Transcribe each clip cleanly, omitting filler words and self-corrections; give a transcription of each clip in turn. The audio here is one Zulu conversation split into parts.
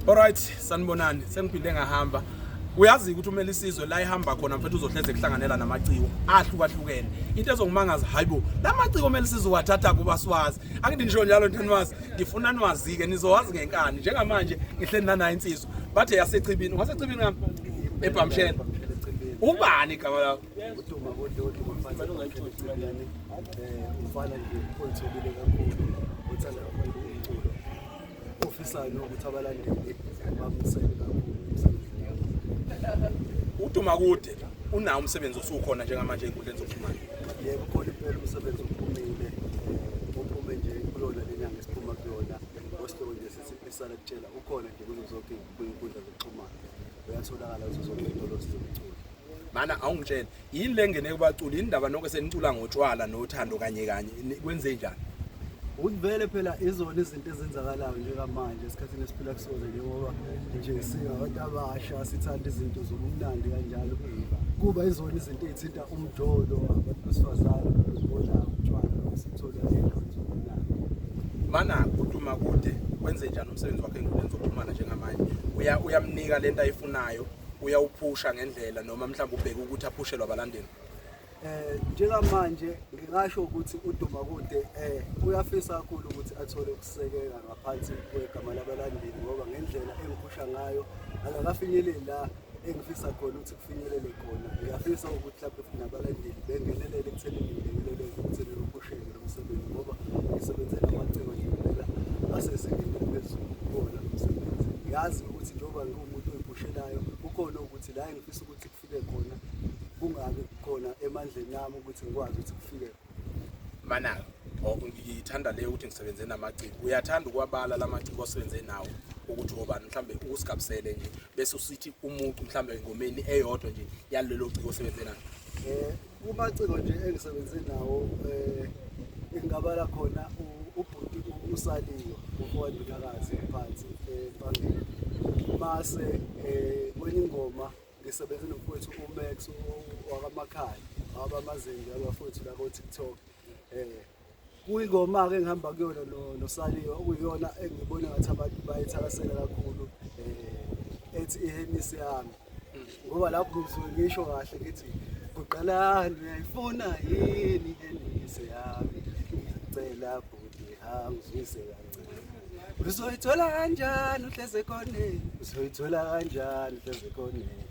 Alright, sanibonani. Sengiphinde ngahamba. Uyazi ukuthi umele isizwe la ihamba khona mfethu uzohleze kuhlanganela namaciko ahlukahlukene. Into ezongimangaza hayibo, lamaciko umele isizwe wathatha kuba siwazi. Angithi ngisho njalo nje niwazi, ngifuna niwazi-ke nizowazi ngenkani. Njengamanje ngihleli nanayo insizwa. Bathe yasechibini, ungasechibini ngami? Ebhamshela. Ubani igama lakho? Uduma kodoti ngomfana echibini. Umfana nje oyithobile kakhulu, othanda kakhulu umculo. Ofisayo ukuthi abalandeli bamseke kakhulu emsebenzini wabo. UDumakude unawo umsebenzi osukhona njengamanje ey'nkundleni zokuxhumana. Yebo, khona impela umsebenzi uphumile, uphume nje kuyona le nyanga esiphuma kuyona. Osihloko nje sithi isala kutshela ukhona nje kuzo zonke iy'nkundla zokuxhumana. Uyatholakala kuzo zonke iy'tolo zomculo. Mana awungitshele yini le ngene kubaculi yini ndaba nonke senicula ngotshwala nothando kanye kanye kwenze njani? Ukuthi vele phela izona izinto ezenzakalayo njengamanje esikhathini esiphila kusona njengoba nje singabantu abasha sithanda izinto zobumnandi kanjalo kuba izona izinto ey'thinta umjolo abantu besifazane bebona utshwala esithola ey'ndaweni zobumnandi. Mana uDuma kude wenze njani umsebenzi wakhe ey'nkundleni zokuxhumana njengamanje? Uyamnika lento ayifunayo uyawuphusha ngendlela noma mhlawumbe ubheke ukuthi aphushelwe abalandeli? Njengamanje ngingasho ukuthi uDumakude uyafisa kakhulu ukuthi athole ukusekeka ngaphansi kwegama labalandeli ngoba ngendlela engiphusha ngayo akakafinyeleli la engifisa khona ukuthi kufinyelele khona. Ngiyafisa ukuthi mhlawumbe futhi nabalandeli bengenelele ekuthenini ngilekeleleke ekuthenini uphusheke lo msebenzi ngoba ngisebenzela amaciko nje impela asezingeni eliphezulu kuwona lo msebenzi. Ngiyazi ukuthi njengoba ngiwumuntu oyiphushelayo kukhona ukuthi la engifisa ukuthi kufike khona kungabi khona emandleni ami ukuthi ngikwazi ukuthi kufike Mana ngithanda leyo ukuthi ngisebenze namaciko. Uyathanda ukuwabala lamaciko osebenze nawo ukuthi obani mhlambe usigabisele nje bese usithi umucu mhlambe engomeni eyodwa nje yalelo ciko osebenze nalo. Kumaciko nje engisebenze nawo engingabala khona ubhuti uSaliwa umfowandunakazi phansi eMpangeni. Mase kwenye ingoma ngisebenze nomfowethu uMax wakamakhaya wabamazembe abafowethu la ko-TikTok. Kuyingoma-ke engihamba kuyona noSaliwa okuyiyona engibona ngathi abantu bayithakasela kakhulu ethi ihenisi yami ngoba lapho ngisuke ngisho kahle ngithi guqalani uyayifuna yini ihenisi yami ngiyacela bhuti hangizwise kancane uzoyithola kanjani uhleze ekhoneni uzoyithola kanjani uhleze ekhoneni.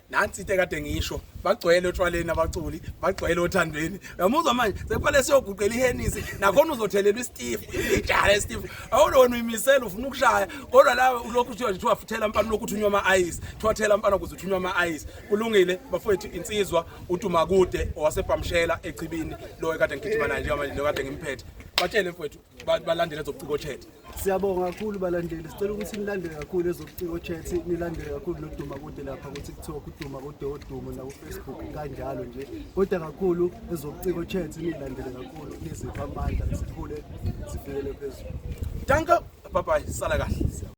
Nansi into ekade ngisho bagcwele otshwaleni abaculi bagcwele othandweni uyamuzwa manje sekufanele siyoguqela ihenisi nakhona uzothelelwa isitifu ijala isitifu awona wena uyimisela ufuna ukushaya kodwa la ulokhu kuthiwa nje kuthiwa futhela mfana ulokhu uthunywa ama-ayisi kuthiwa thela mfana ukuze uthunywa ama-ayisi kulungile bafowethu insizwa uDumakude owasebhamshela echibini lo ekade ngigijima naye njengamanje lo kade ngimphethe batshele mfowethu balandele ezobuciko chat. Siyabonga kakhulu balandeli, sicela ukuthi nilandele kakhulu ezobuciko chat, nilandele kakhulu noDumakude lapha ku-TikTok, uDumakude wodumo naku-Facebook kanjalo nje. Kodwa kakhulu ezobuciko chat nilandele kakhulu, niziphe amandla sikhule sifikele phezulu. Danko, bye bye, sala kahle.